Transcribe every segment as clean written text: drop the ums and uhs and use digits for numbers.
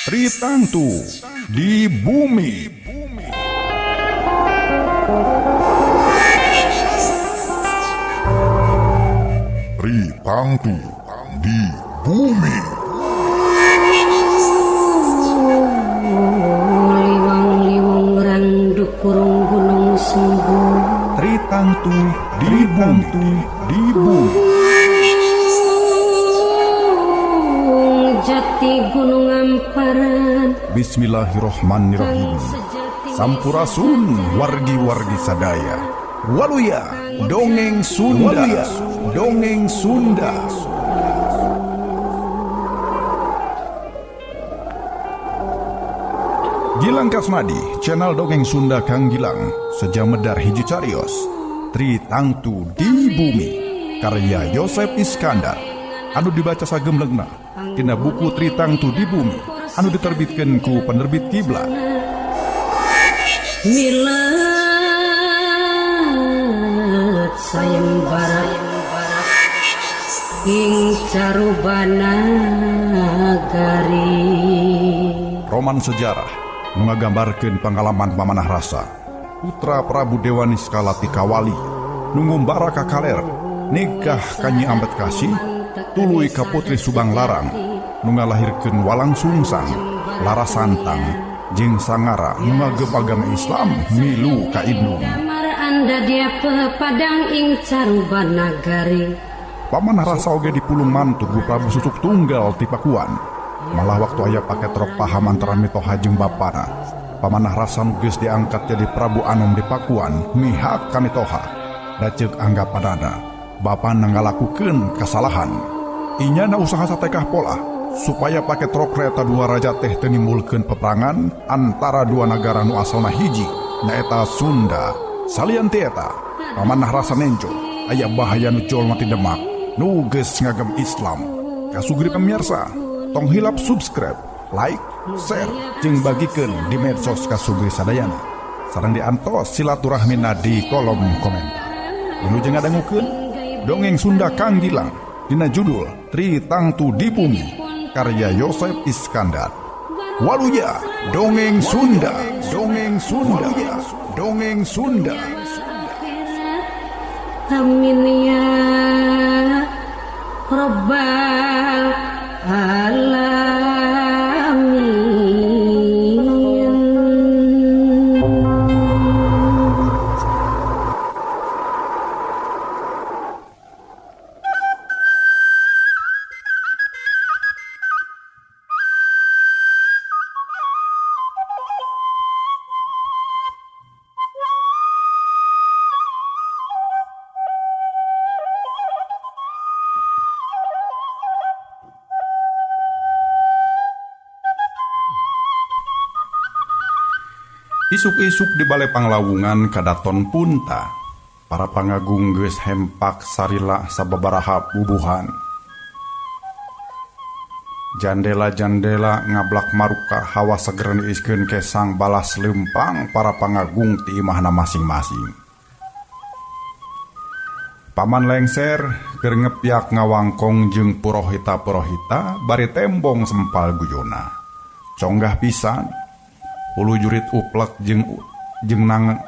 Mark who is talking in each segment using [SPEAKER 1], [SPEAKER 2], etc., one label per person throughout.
[SPEAKER 1] Tritangtu di Bumi. Tritangtu di Bumi.
[SPEAKER 2] Liwang-liwung rangdukurung gunung Sungguh.
[SPEAKER 1] Tritangtu di Bumi. Di Bumi.
[SPEAKER 2] Jati Gunung Amparan.
[SPEAKER 1] Bismillahirrohmanirrohim. Sampurasun wargi-wargi sadaya. Waluya dongeng Sunda. Waluya dongeng Sunda. Gilang Kasmadi, channel dongeng Sunda Kang Gilang, sejamedar hiji carios, Tritangtu di Bumi, karya Yosep Iskandar, anu dibaca sagemlengna tina buku Tritangtu di Bumi, anu diterbitkeun ku penerbit Kiblat.
[SPEAKER 2] Milat sayembara ing carubana gari.
[SPEAKER 1] Roman sejarah nu ngagambarkeun pangalaman pamanah rasa putra Prabu Dewa Niskala ti Kawali nu ngumbara ka kaler nikah ka Nyi Ambedkasi tuluy ka Putri Subang Larang nu ngalahirkeun Walang Sungsang, Lara Santang jeung Sangara nu ngagem agama Islam milu ka Ibnu.
[SPEAKER 2] Anda dia pepadang ing carubana gari.
[SPEAKER 1] Pamanah rasa oge dipulung mantu ku Prabu Susuk Tunggal ti Pakuan. Malah waktu aya paket rok paham antara mitoha jeung bapana. Pamanah rasa nu geus diangkat jadi Prabu Anom di Pakuan mihak ka mitoha. Da ceuk anggapanana bapana ngalakukeun kasalahan. Inyana usaha satekah pola supaya paket rok kereta dua raja teh teu nimbulkeun peperangan antara dua nagara nu asalna hiji nyaeta Sunda. Salian ti eta, pamanah rasa nenjo aya bahaya nu jolma ti Demak nu geus ngagem Islam. Kasugri pemirsa, tong hilap subscribe, like, share, jeung bagikeun di medsos Kasugri sadayana. Sareng diantos silaturahmina di kolom komentar. Wilujeng ngadangukeun dongeng Sunda Kang Gilang dina judul Tritangtu di Bumi karya Yosep Iskandar. Waluya dongeng Sunda, dongeng Sunda, dongeng Sunda.
[SPEAKER 2] Amin ya Rabbal Alamin.
[SPEAKER 1] Isuk-isuk di balai panglawungan kadaton punta, para pangagung geus hempak sarila sababaraha bubuhan. Jandela-jandela ngablak maruka hawa seger niiskeun kesang balas lempang para pangagung ti imahna masing-masing. Paman lengser keur ngepyak ngawangkong jeung purohita-purohita bari tembong sempal guyona. Conggah pisan hulu jurit uplek jeung nang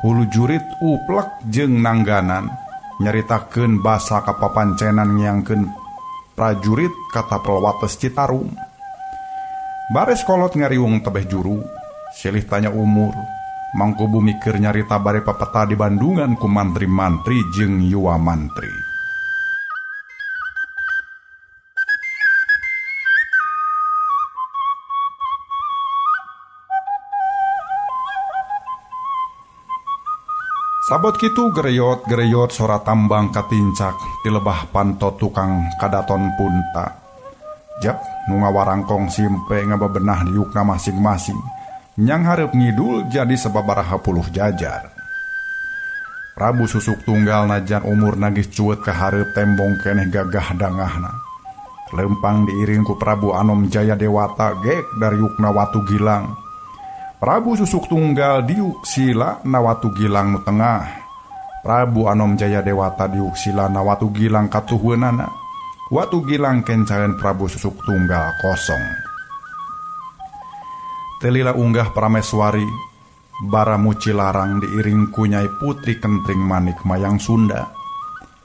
[SPEAKER 1] hulu jurit uplek jeung nangganan nyaritakeun basa kapapancenan ngiangkeun prajurit kata pelwates Citarum. Bares kolot ngariung tebeh juru, silih tanya umur, Mangkubumi keur nyarita bare papeta di Bandungan ku mantri-mantri jeung yuwa mantri. Sabot kitu gereyot-gereyot sora tambang katincak ti lebah panto tukang kadaton punta. Jap nu ngawarangkong simpe ngabebenah diukna masing-masing. Nyang hareup ngidul jadi sababaraha puluh jajar. Prabu Susuk Tunggal najan umur nagis cuet ka hareup tembong keneh gagah dangahna. Lempang diiring ku Prabu Anom Jaya Dewata gek dariukna Watu Gilang. Prabu Susuk Tunggal diuk sila na Watu Gilang nu tengah. Prabu Anom Jaya Dewata diuk sila na Watu Gilang katuhueunana. Watu Gilang kencaeun Prabu Susuk Tunggal kosong. Teu lila unggah Prameswari baramu Cilarang diiring ku Nyai Putri Kentring Manik Mayang Sunda.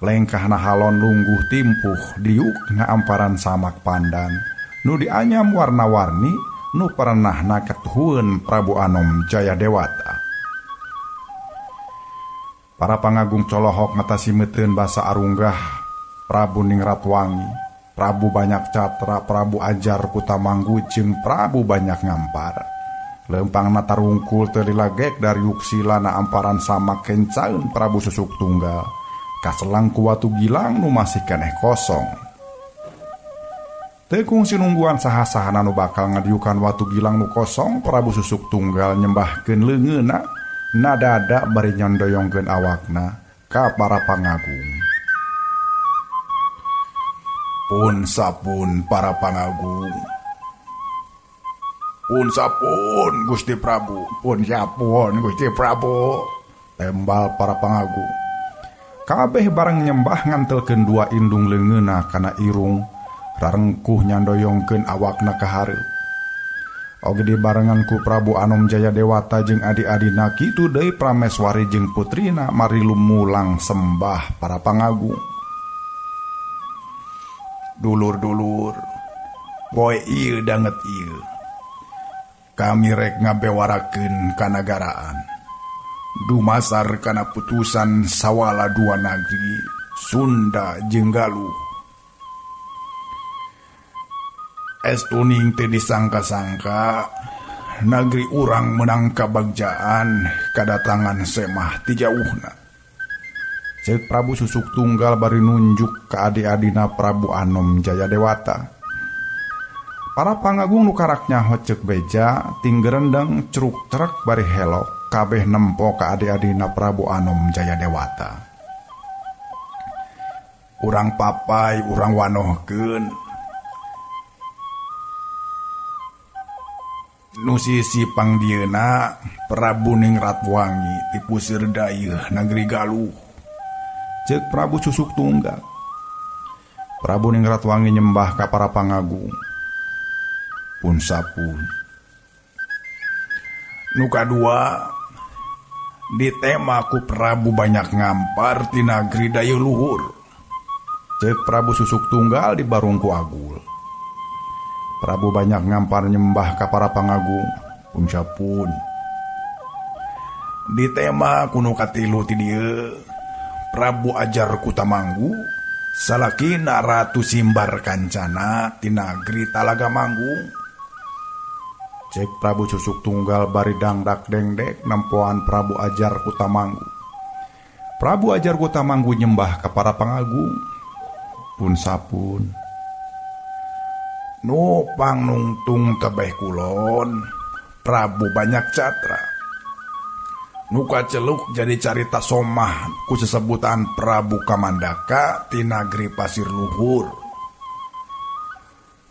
[SPEAKER 1] Lengkahna halon lungguh timpuh diuk ngaamparan samak pandan nu dianyam warna-warni nu parenahna katuhueun Prabu Anom Jaya Dewata. Para pangagung colohok ngatasi meuteun basa arunggah Prabu Ningrat Wangi, Prabu Banyak Catra, Prabu Ajar Kutamanggu jeung Prabu Banyak Ngampar. Leumpangna tarungkul teu lila gek dariuk silana amparan samak kencaeun Prabu Susuk Tunggal. Kaselang ku watu gilang nu masih keneh kosong. Teu kungsi nungguan saha-sahana nu bakal ngadiukan watu gilang nu kosong, Prabu Susuk Tunggal nyembahkeun leungeunna nadada bari nyondoyongkeun awakna ka para pangagung. Pun sapun para pangagung. Pun sapun Gusti Prabu, pun sapun Gusti Prabu. Tembal para pangagung. Kabeh bareng nyembah ngantelkeun dua indung leungeunna kana irung, rarengkuh nyandoyongkeun awakna ka hareup. Oge dibarengan ku Prabu Anom Jaya Dewata jeung adi-adina kitu deui Prameswari jeung putrina marilu mulang sembah para pangagung. Dulur-dulur, poe ieu danget ieu. Kami rek ngabewarakeun kanagaraan. Dumasar kana putusan sawala dua nagri Sunda jeung Galuh. Estuning teu disangka-sangka nagri urang menang kabagjaan kadatangan semah ti jauhna. Ceuk Prabu Susuk Tunggal bari nunjuk ka adi-adina Prabu Anom Jaya Dewata. Para pangagung nu karak nyaho ceuk beja tinggerendeng ceruk cerek bari helok kabeh nempo ka adi-adina Prabu Anom Jaya Dewata. Urang papai urang wanohkeun nu sisi pangdieuna Prabu Ningrat Wangi ti pusir dayeuh nagri Galuh. Ceuk Prabu Susuk Tunggal. Prabu Ningrat Wangi nyembah ka para pangagung. Pun sapun. Nu kadua ditema ku Prabu Banyak Ngampar ti nagri dayeuh luhur. Ceuk Prabu Susuk Tunggal di barung ku Agul. Prabu Banyak Ngampar nyembah ka para pangagung. Pun sapun. Ditema ku nu katilu ti dieu Prabu Ajar Kutamanggu salakina Ratu Simbar Kancana ti nagri Talaga Manggung. Cek Prabu Susuk Tunggal bari dangdak dengdek nempoan Prabu Ajar Kutamanggu. Prabu Ajar Kutamanggu nyembah ka para pangagung. Pun sapun. Nu pangnungtung tebeh kulon Prabu Banyak Catra. Nu kaceluk jadi carita somah ku sesebutan Prabu Kamandaka ti nagri Pasir Luhur.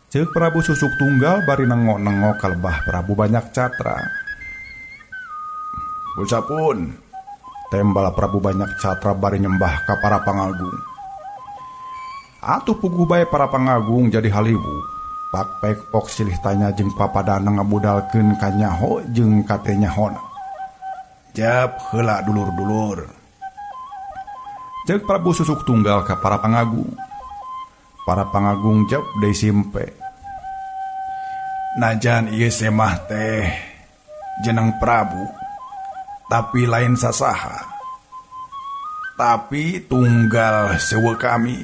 [SPEAKER 1] Ceuk Prabu Susuk Tunggal bari nengok-nengok kalebah Prabu Banyak Catra. Pun tembal Prabu Banyak Catra bari nyembah ka para pangagung. Atuh puguh bae para pangagung jadi haliwu. Pak pek pok silih tanya jeung papadana ngabudalkeun ka nyaho jeung ka teu nyahona. Jap heula dulur-dulur. Ceuk Prabu Susuk Tunggal ka para pangagung. Para pangagung jap deui simpe. Najan ieu semah teh jeneng Prabu, tapi lain sasaha. Tapi tunggal sewe kami.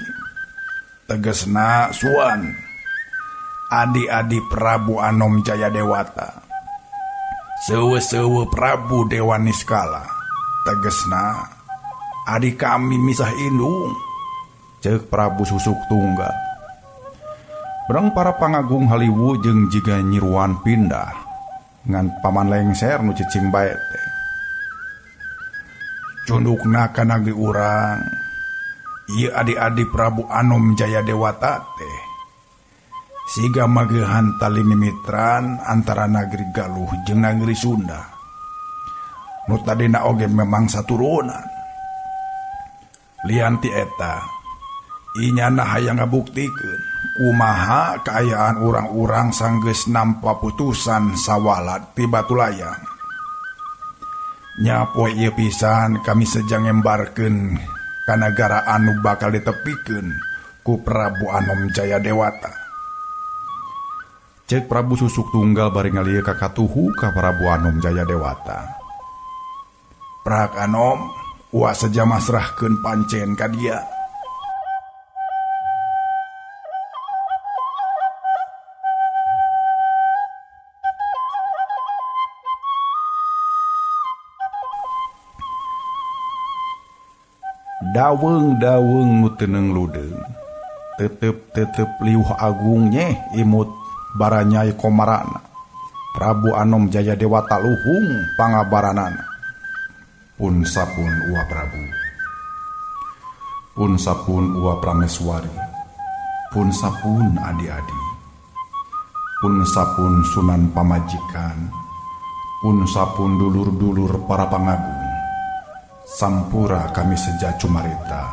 [SPEAKER 1] Tegesna suan. Adi-adi Prabu Anom Jaya Dewata. Sewe-sewe Prabu Dewa Niskala. Tegesna adi kami misah indung. Ceuk Prabu Susuk Tunggal. Berang para pangagung haliwu jeung jiga nyiruan pindah ngan paman lengser nu cicing bae teh. Cundukna ka nagri urang ieu adi-adi Prabu Anom Jaya Dewata teh siga mageuhan tali mimitran antara nagri Galuh jeung nagri Sunda. Nu tadina oge memang saturunan. Lian ti eta inyana hayang ngabuktikeun Kumaha kaayaan urang-urang sanggeus nampa putusan sawala ti Batu Layang. Nya poe ieu pisan kami seja ngembarkeun ka nagara anu bakal ditepikeun ku Prabu Anom Jaya Dewata. Cek Prabu Susuk Tunggal bari ngalieu ka katuhu ka Prabu Anom Jaya Dewata. Prak Anom, uah seja masrahkeun pancen ka dia. Daweung-daweung nu teu neung ludeung, tetep-tetep liuh agung nyeh imut baranyai komarana. Prabu Anom Jaya Dewata luhung pangabaranana. Pun sapun ua Prabu, pun sapun ua Prameswari, pun sapun adi-adi, pun sapun Sunan Pamajikan, pun sapun dulur-dulur para pangagung. Sampura kami seja cumarita,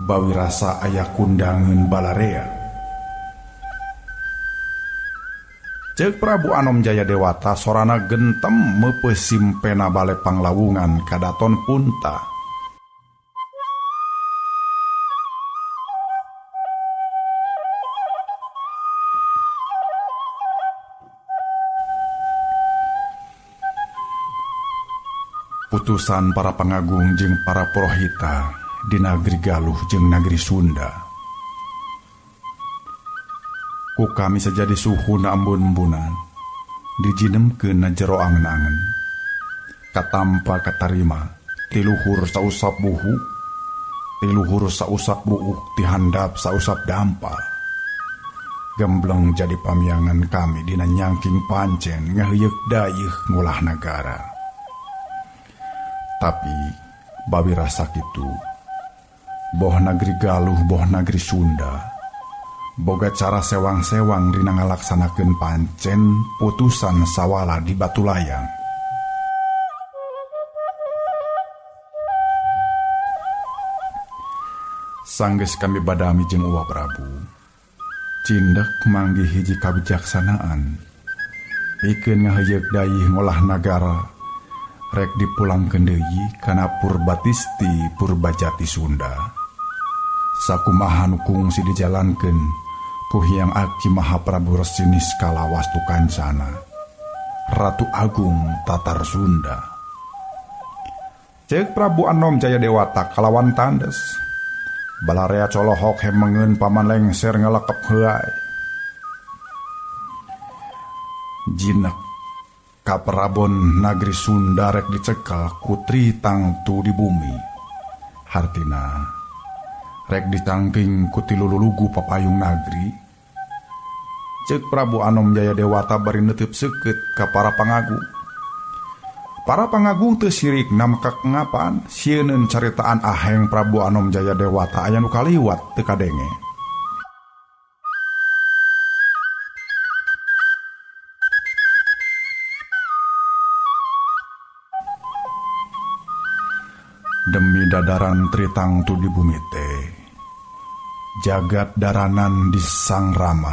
[SPEAKER 1] bawi rasa aya kundangan balarea. Ceuk Prabu Anom Jaya Dewata sorana gentem meupeus simpena bale panglawungan kadaton punta. Putusan para pangagung jeung para purohita di nagri Galuh jeung nagri Sunda. Ku kami sajadi suhuna ambun-ambunan, dijinemkeun na jero angen-angen. Katampa katarima, ti luhur sausap buhu, ti luhur sausap buuk, ti handap sausap dampa. Gembleng jadi pamiangan kami dina nyangking pancen ngaheuyeuk dayeuh ngulah nagara. Tapi bawi rasa kitu, boh nagri Galuh boh nagri Sunda, boga cara sewang-sewang dina ngalaksanakeun pancen putusan sawala di Batu Layang. Sanggeus kami badami jeung Uwa Prabu, cindek manggih hiji kabijaksanaan, pikeun ngaheuyeuk dayeuh ngolah nagara. Rek dipulangkeun deui kana Purbatisti Purbajati Sunda. Sakumaha nu kungsi dijalankeun ku Hyang Aki Maha Prabu Resi Niskala Wastu Kancana, Ratu Agung Tatar Sunda. Ceuk Prabu Anom Jaya Dewata kalawan tandes. Balarea colohok hemengeun paman lengser ngalekep heuay. Jinek kaprabon nagri Sunda rek dicekal ku Tri Tangtu di bumi. Hartina rek ditangking ku tilu lulugu papayung nagri. Ceuk Prabu Anom Jaya Dewata bari neuteub seukeut ka para pangagung. Para pangagung teu sirik namkak ngapaan sieuneun caritaan aheng Prabu Anom Jaya Dewata aya nu kaliwat teu kadenge. Demi dadaran Tritangtu di bumi teh, jagat daranan di Sang Rama,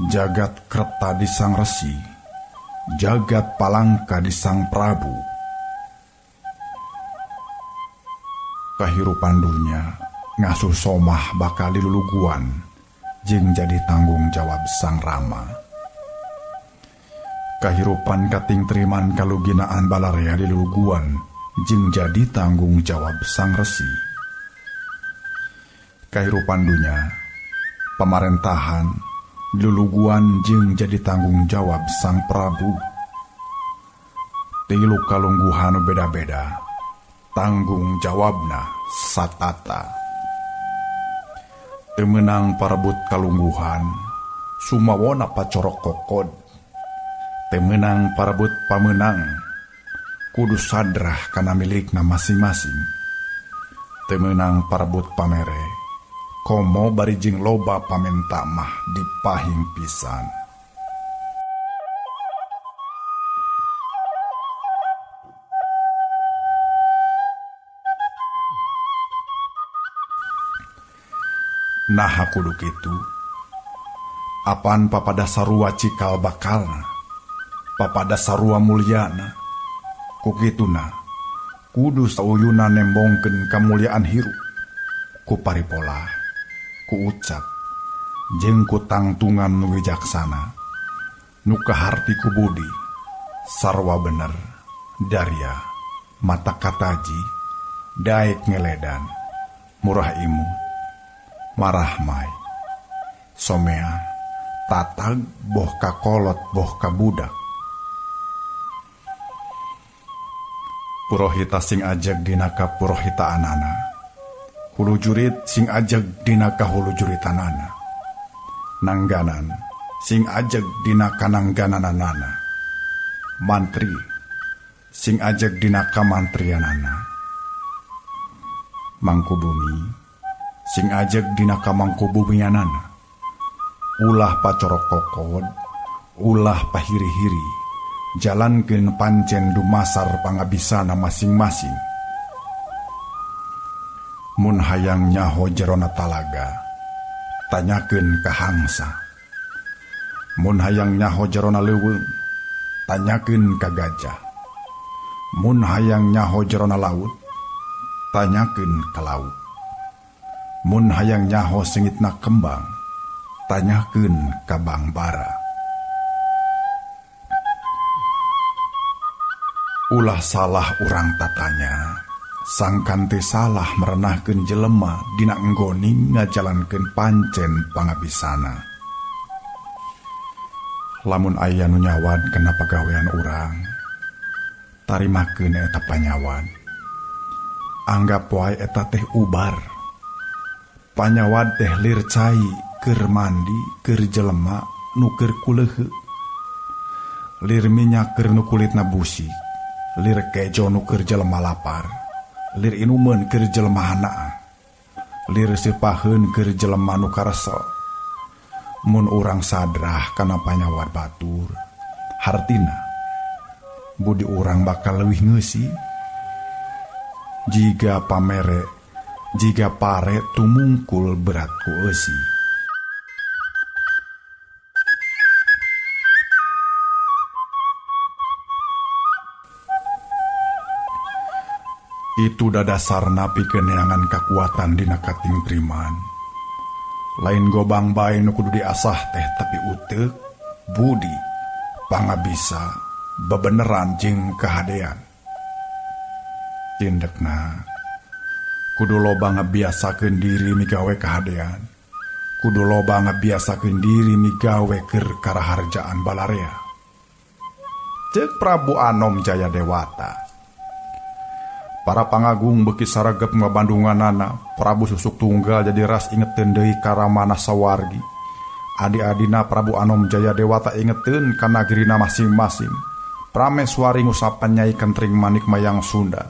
[SPEAKER 1] jagat Kerta di Sang Resi, jagat Palangka di Sang Prabu. Kahirupan dunya ngasuh somah bakal diluluguan jeung jadi tanggung jawab Sang Rama. Kahirupan kating teriman kaluginaan balarea diluluguan jeung jadi tanggung jawab Sang Resi. Kahirupan dunya, pamarentahan, luluguan jeung jadi tanggung jawab Sang Prabu. Tilu kalungguhan beda-beda, tanggung jawabna satata. Teu meunang parebut kalungguhan, sumawona pacorok kokod. Teu meunang parebut pamenang, kudu sadrah kana milikna masing-masing. Teu meunang parebut pamere, komo bari jeung loba pamenta mah dipahing pisan. Naha kudu kitu? Apan papada sarua cikal bakalna, papada sarua mulyana. Ku kituna kudu sauyuna nembongkeun kamulyaan hirup. Ku paripola, ku ucap, jeung ku tangtungan nu wijaksana, nu kaharti ku budi, sarwa bener, daria, mata kataji, daek ngeledan, murah imut, marahmai, somea, tatag boh kakolot boh kabudak. Purohita sing ajeg dina kapurohitaanana, hulu jurit sing ajeg dina kahulu juritanana, nangganan sing ajeg dina kananggananana, mantri sing ajeg dina kamantrianana, mangkubumi sing ajeg dina kamangkubumianana. Ulah pacorok kokod, ulah pahiri-hiri, jalankeun pancen dumasar pangabisana masing-masing. Mun hayang nyaho jerona talaga, tanyakeun ka hangsa. Mun hayang nyaho jerona leuweung, tanyakeun ka gajah. Mun hayang nyaho jerona laut, tanyakeun ka laut. Mun hayang nyaho sengitna kembang, tanyakeun ka bangbara. Ulah salah urang tatanya, sangkan teh salah merenahkeun jelema dina enggoning ngajalankeun pancen pangabisana. Lamun aya nu nyawad kana pagawean urang, tarimakeun eta panyawad. Anggap wae eta teh ubar. Panyawad teh lir cai keur mandi keur jelema nu keur kuleuheuk. Lir minyak keur nu kulitna busi, lir kejo nu keur jelema lapar, lir inumeun keur jelema hanaa, lir seupaheun keur jelema nu karesel. Mun urang sadrah kana panyawad batur, hartina budi urang bakal leuwih ngeusi. Jiga pamere, jiga pare tumungkul berat ku eusi. Itu dadasarna pikeun neangan kakuatan dina katingtriman. Lain gobang bae nu kudu diasah teh, tapi uteuk, budi, pangabisa, bebeneran jeung kahadean. Tindekna kudu loba ngabiasakeun diri migawe kahadean. Kudu loba ngabiasakeun diri migawe keur karaharjaan balarea. Ceuk Prabu Anom Jaya Dewata. Para pangagung beuki saregep ngabandunganana, Prabu Susuk Tunggal jadi ras ingeteun deui ka ramana sawargi. Adi-adina Prabu Anom Jaya Dewata ingeteun ka nagerina masing-masing. Prameswari ngusapan Nyai Kentring Manik Mayang Sunda.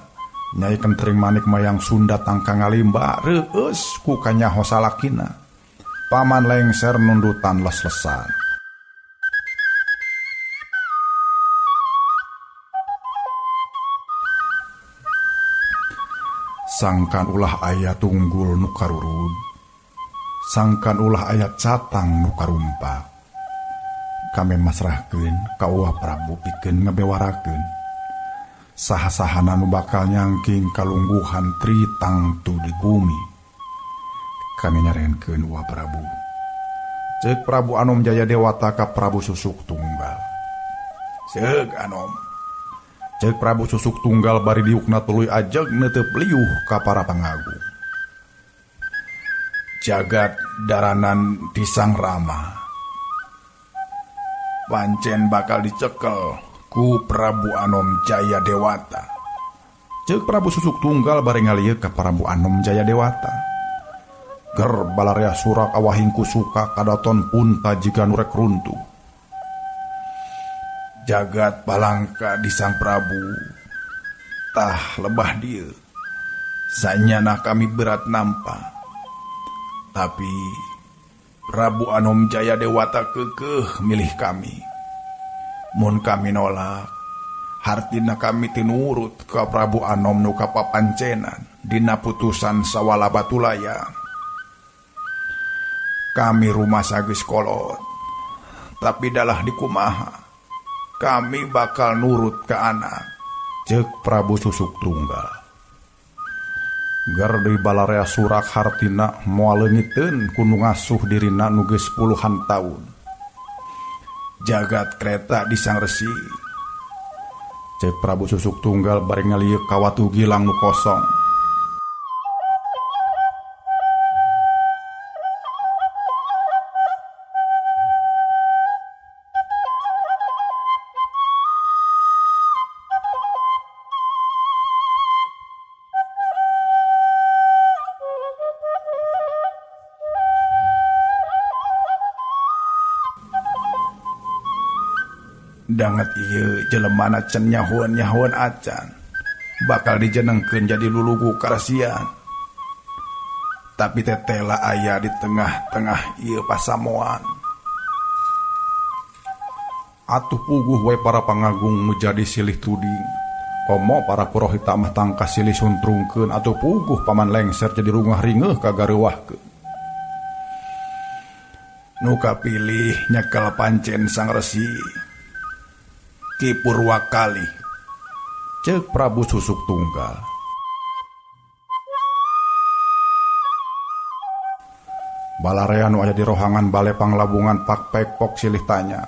[SPEAKER 1] Nyai Kentring Manik Mayang Sunda tangka ngalimba reueus ku kanyaho salakina. Paman lengser nundutan les-lesan. Sangkan ulah aya tunggul nu karurud, sangkan ulah aya catang nu karumpak. Kami masrahkeun ka Uwa Prabu pikeun ngabewarakeun saha-sahana nu bakal nyangking kalungguhan tri tangtu di bumi. Kami nyarenkeun Uwa Prabu. Ceuk Prabu Anom Jaya Dewata ka Prabu Susuk Tunggal. Ceuk Anom. Ceuk Prabu Susuk Tunggal bari diukna tuluy ajeg neuteup liuh ka para pangagung. Jagat daranan di Sang Rama pancen bakal dicekel ku Prabu Anom Jaya Dewata. Ceuk Prabu Susuk Tunggal bari ngalieu ka Prabu Anom Jaya Dewata. Ger balarea surak awahing kusuka kadaton punta jiga nu rek runtuh. Jagat palangka di Sang Prabu tah lebah dieu. Sanyana kami berat nampa, tapi Prabu Anom Jaya Dewata keukeuh milih kami. Mun kami nolak, hartina kami tinurut ka Prabu Anom nu kapapancenan dina putusan sawala batulayang. Kami rumasa geus kolot. Tapi dalah dikumaha. Kami bakal nurut ka anak. Ceuk Prabu Susuk Tunggal. Gar deui balarea surak hartina moal leungiteun ku nu ngasuh dirina nu geus puluhan taun. Jagat kereta di Sang Resi. Ceuk Prabu Susuk Tunggal bari ngalieuk ka watu gilang nu kosong. Danget ieu jelemana can nyahoan-nyahoan acan bakal dijenengkeun jadi lulugu karasian. Tapi tetela aya di tengah-tengah ieu pasamoan. Atuh puguh we para pangagung nu jadi silih tuding. Komo para purohita mah tangkas silih suntrungkeun atuh puguh Paman Lengser jadi rungah ringeuh kagareuwahkeun. Nu kapilih nyekel pancen Sang Resi Ki Purwakali. Ceuk Prabu Susuk Tunggal. Balarea nu aya di rohangan bale panglabungan pak pek pok silih tanya.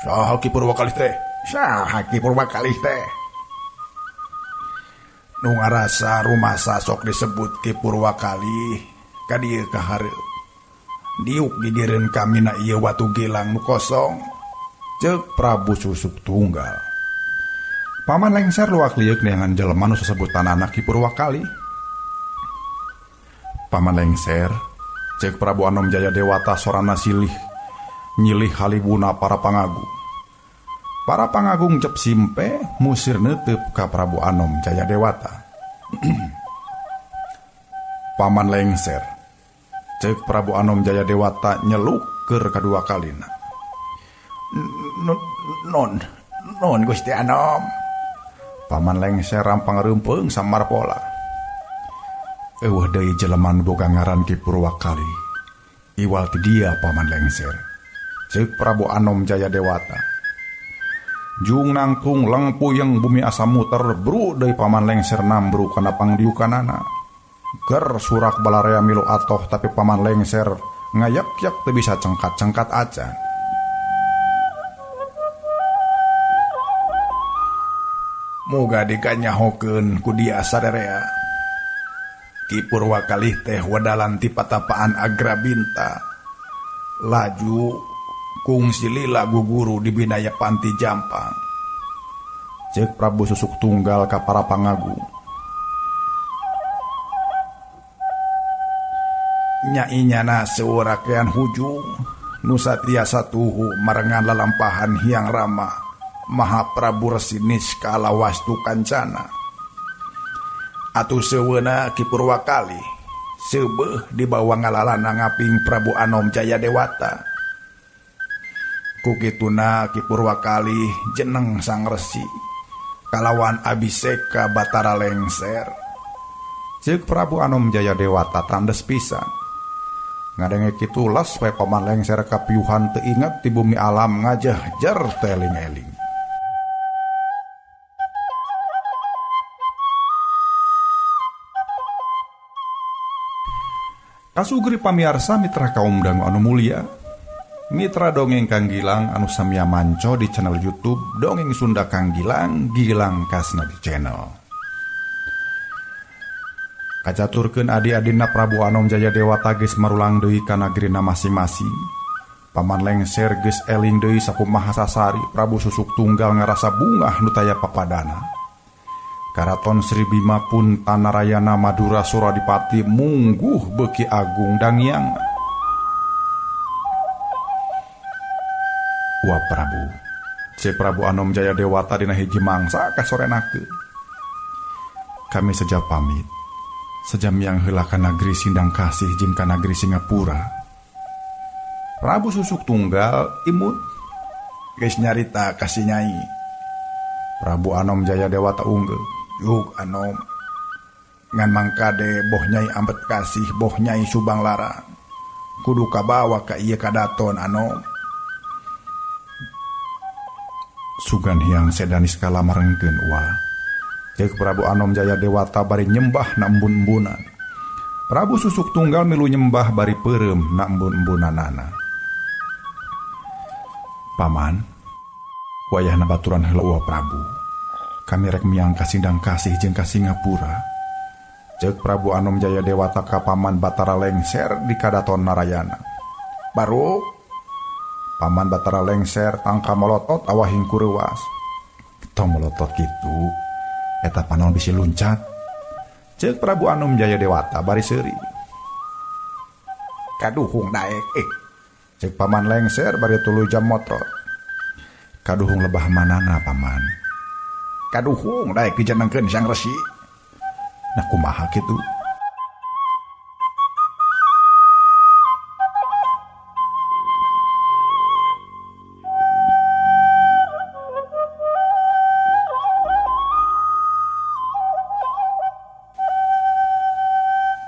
[SPEAKER 1] Saha Ki Purwakali teh? Saha Ki Purwakali teh? Nu ngarasa rumasa sok disebut Ki Purwakali ka dieu ka hareup. Diuk gigireun kami na ieu watu gilang nu kosong. Ceuk Prabu Susuk Tunggal. Paman Lengser luak lieuk neangan jelema nu sasebutan anak Ki Purwakali. Paman Lengser, ceuk Prabu Anom Jaya Dewata sorana silih nyilih halibuna para pangagung. Para pangagung cep simpe musir neuteup ka Prabu Anom Jaya Dewata. Paman Lengser, ceuk Prabu Anom Jaya Dewata nyeluk keur kadua kalina. Non Gusti Anom. Paman Lengser rampang reumpeung samar pola. Eueuh deui jelema nu boga ngaran Ki Purwakali. Iwal ti dia Paman Lengser. Ceuk Prabu Anom Jaya Dewata. Jung nangtung leng puyeng bumi asa muter bru deui Paman Lengser nambru kana pangdiukanana. Ger surak balarea milu atoh tapi Paman Lengser ngayak-yak teu bisa cengkat-cengkat acan. Moga dikanyahokeun ku dia sarerea. Ki Purwakali teh wedalan ti patapaan Agrabinta. Laju kungsi lila guguru di Binaya Panti Jampang. Ceuk Prabu Susuk Tunggal ka para pangagung. Nyai-nyana seueur rakean hujung nu satiasa tuhu marengan lalampahan Hyang Rama Maha Prabu Resi Niskala Wastu Kancana. Atuh seueuna Ki Purwakali seubeuh dibawa ngalalana ngaping Prabu Anom Jaya Dewata. Ku kituna Ki Purwakali jeneng Sang Resi kalawan abiseka Batara Lengser. Ceuk Prabu Anom Jaya Dewata tandes pisan. Ngadenge kitu las we Paman Lengser kapiuhan teu inget di bumi alam ngajahjer teling-eling. Kasugri pamiarsa mitra kaum dangu anu mulia, mitra dongeng Kang Gilang anu samya manco di channel YouTube Dongeng Sunda Kang Gilang, Gilang Kasna di channel. Kacaturkeun adi-adina Prabu Anom Jaya Dewata geus marulang deui ka nagrina masing-masing. Paman Lengser geus eling deui sakumaha sasari Prabu Susuk Tunggal ngarasa bungah nu taya papadana. Karaton Sri Bima pun Tanarayana Madura Suradipati mungguh beuki agung dangiang. Wa Prabu, Ce Prabu Anom Jaya Dewata dina hiji mangsa kasorenakeun. Kami seja pamit. Sejam yang heula ka nagri Sindang Kasih jeung ka nagri Singapura. Prabu Susuk Tunggal imut geus nyarita ka si Nyai. Prabu Anom Jaya Dewata unggeuh. Yuk Anom, ngan mangkade boh Nyai ambet kasih boh Nyai Subang Larang. Kudu kabawa ka ieu kadaton Anom. Sugan hiang seda niskala marengkeun uwa. Ceuk Prabu Anom Jaya Dewata bari nyembah na embun-embunan. Prabu Susuk Tunggal milu nyembah bari peureum na embun-embunanana. Paman, wayahna baturan heula uwa Prabu. Kami rek miang ka Sindang Kasih jeung ka Singapura. Ceuk Prabu Anom Jaya Dewata ka Paman Batara Lengser di Kadaton Narayana. Baru Paman Batara Lengser tangka molotot awah hingkureuwas. Tong molotot kitu, eta panon bisi luncat. Ceuk Prabu Anom Jaya Dewata bari seuri. Kaduhung daek Ceuk Paman Lengser bari tuluy jam motrot. Kaduhung lebah manana Paman. Kaduhung daek dijenengkeun Sang Resi. Nah kumaha kitu?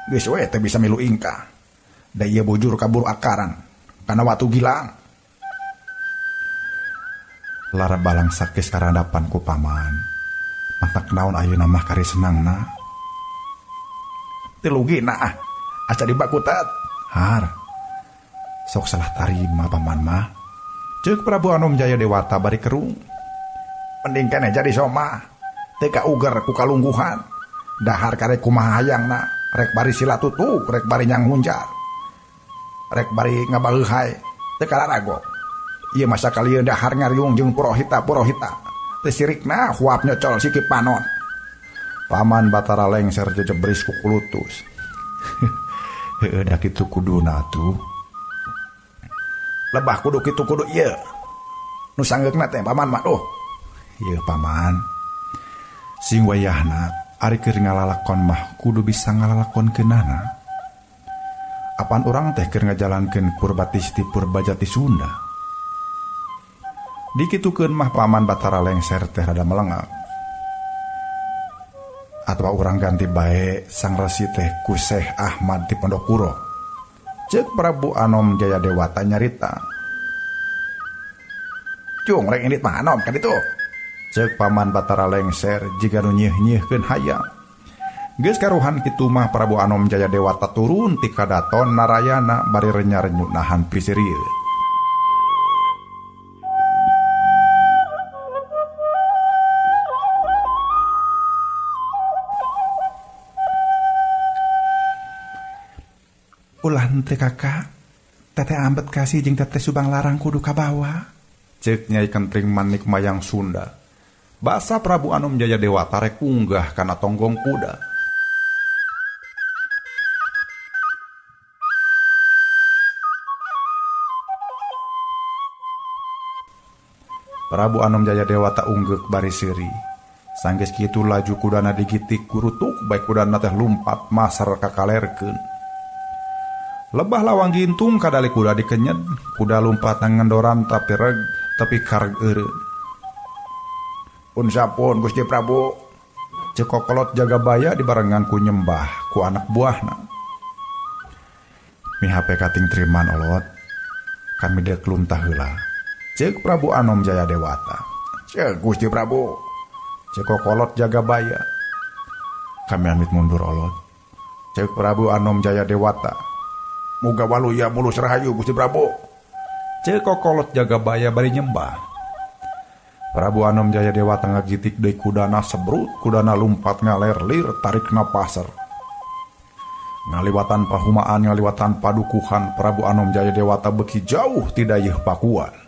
[SPEAKER 1] Geus we teh bisa milu ingkah. Da ieu bujur kabur akaran kana watu gilang. Lara balang sakis karandapan ku paman. Mantak naon ayeuna mah kari senangna. Tilugina ah, asa dibakutat. Har. Sok salah tarima paman mah. Ceuk Prabu Anom Jaya Dewata bari kerung. Mending keneh jadi soma. Teu kauger ku kalungguhan. Dahar karek kumaha hayangna. Rek bari sila tutuk, rek bari nyang hunjar. Rek bari ngabaleuhai, teu kararago. Ieu masa kalieun dahar ngariung jeung purohita-purohita. Teu sirikna huap nyocol sikip panon. Paman Batara Lengser jejebris ku kulutus. Heueuh da kitu kuduna atuh. Lebah kudu kitu kudu ieu. Nu sanggeukna teh paman mah duh. Ieu paman. Sing wayahna ari keur ngalalakon mah kudu bisa ngalalakonkeunana. Apan urang teh keur ngajalankeun Purbatisti Purbajati Sunda. Dikitukeun mah Paman Batara Lengser teh rada melengak. Atawa urang ganti bae Sang Resi teh ku Syekh Ahmad di Pondokuro. Ceuk Prabu Anom Jaya Dewata nyarita. Cung rek indit mah Anom ka ditu. Ceuk Paman Batara Lengser jiga nu nyeuh-nyeuhkeun hayang. Geus karuhan kitu mah Prabu Anom Jaya Dewata turun ti kadaton Narayana bari renya-renyu nahan piseurieun. Ulah henteu kakak, Teteh Ambet Kasih jeung Teteh Subang Larang kudu kabawa. Ceuk Nyai Kentring Manik Mayang Sunda. Basa Prabu Anom Jaya Dewata rek unggah kana tonggong kuda. Prabu Anom Jaya Dewata unggeuk bari seuri. Sanggeus kitu laju kudana digitik kurutuk bae kudana teh lumpat masar kakalerkeun. Lebah lawang gintung kadali kuda dikenyed, kuda lumpat ngandoran tapi reg tapi kareg eureun. Pun sapun Gusti Prabu, ceuk kokolot Jagabaya dibarengan ku nyembah ku anak buahna. Mihape kating triman olot, kami deuk luntah heula. Ceuk Prabu Anom Jaya Dewata. Ceuk Gusti Prabu, ceuk kokolot Jagabaya. Kami amit mundur olot. Ceuk Prabu Anom Jaya Dewata. Muga waluya mulus rahayu Gusti Prabu. Ceuk kokolot Jagabaya bari nyembah. Prabu Anom Jaya Dewata ngagitik deui kudana sebrut, kudana lumpat ngaler lir tarikna pasar. Ngaliwatan pahumaan, ngaliwatan padukuhan, Prabu Anom Jaya Dewata beuki jauh ti dayeuh Pakuan.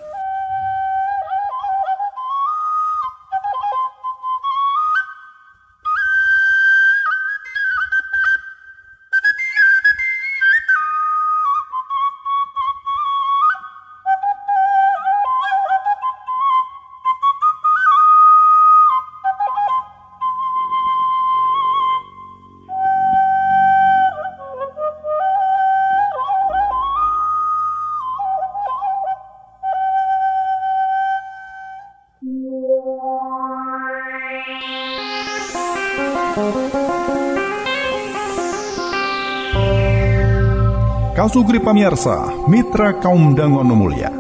[SPEAKER 1] Kasugri pamiarsa, mitra kaum dangu anu mulya.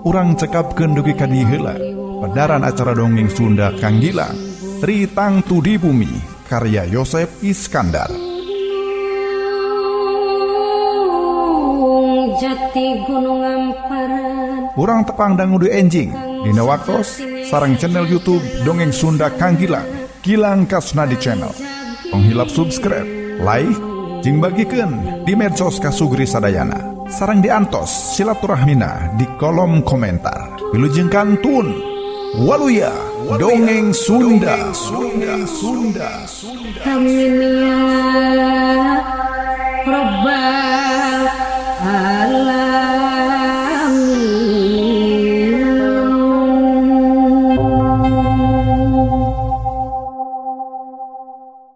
[SPEAKER 1] Urang cekapkeun dugi ka dieu heula. Pedaran acara dongeng Sunda Kang Gilang, Tritangtu di Bumi, karya Yosep Iskandar.
[SPEAKER 2] Jati Gunung Amparan.
[SPEAKER 1] Urang tepang dangu deui enjing dina waktos sareng channel YouTube Dongeng Sunda Kang Gilang, Gilang Kasnadi Channel. Tong hilap subscribe, like, jeung bagikeun di medsos kasugri sadayana. Sareng diantos silaturahmina di kolom komentar. Wilujeng kantun. Waluya, Dongeng Sunda. Sunda, Sunda, Sunda.
[SPEAKER 2] Kaminia.